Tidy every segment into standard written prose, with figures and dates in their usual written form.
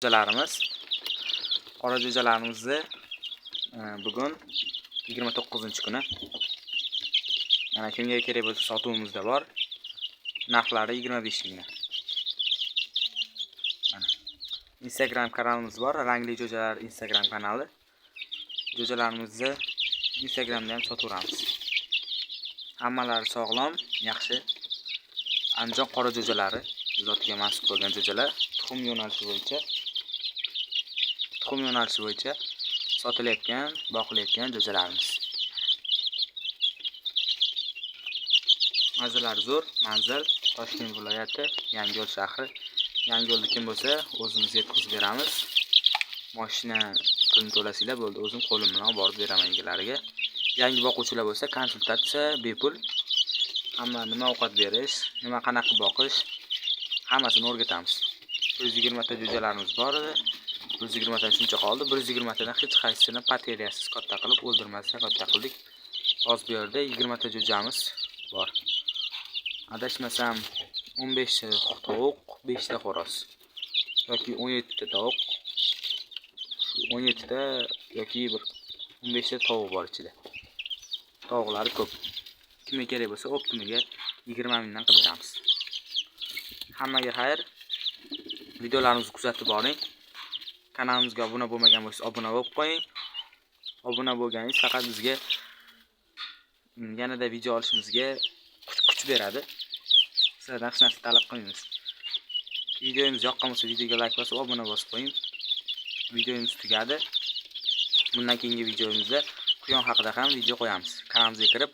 Jo'jalarimiz, qora jo'jalarimizni bugun 29-kuni. Mana, kimga kerak bo'lsa, sotuvimizda bor. Narxlari 25 mingdan. Mana. Instagram kanalimiz bor, Rangli jo'jalar Instagram kanali. Jo'jalarimizni Instagramda ham sotaveramiz. Hammalari sog'lom, yaxshi. Andijon qora jo'jalari zotiga mansub bo'lgan jo'jalar tuxum yo'nalishi bo'yicha sotilayotgan, boqilayotgan jo'jalarimiz. Mazalari zo'r. Manzil: Toshkent viloyati, Yangiyo'l shahri. Yangiyo'lda kim bo'lsa, o'zimiz yetkazib beramiz. Moshina pulini to'lasanglar bo'ldi, o'zim qo'lim bilan olib borib beraman egalariga. Yangi boquvchilar bo'lsa, konsultatsiya bepul. Hamma nima ovqat berish, nima, qanaqa boqish, hammasini o'rgatamiz. 120 ta jo'jalarimiz bor edi. 120 tadan shuncha qoldi. 120 tadan hech qaysisini потеря siz katta qilib, o'ldirmasdan katta qildik. Hozir bu yerda 20 ta jo'jamiz bor. Adashmasam, 15 ta tovuq, 5 ta xo'roz yoki 17 ta tovuq, 17 ta yoki bir 15 ta tovuq bor ichida. Tovuqlari ko'p. Kimga kerak bo'lsa, оптом iga 20 mingdan qilib beramiz. Hammaga xayr. Videolarimizni kuzatib boring. Kanalimizga obuna bo'lmagan bo'lsangiz, obuna bo'lib qo'ying. Obuna bo'lganingiz faqat bizga yanada video olishimizga kuch beradi. Sizlardan hech narsa talab qilmaymiz. Videomiz yoqqan bo'lsa, videoga like bosib, obuna bosib qo'ying. Videomiz tugadi. Bundan keyingi videomizda quyon haqida ham video qo'yamiz. Kanalimizga kirib,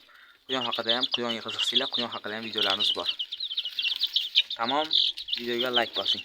quyon haqida ham, quyonga qiziqsanglar, quyon haqida ham videolarimiz bor. Tamom, videoga like bosing.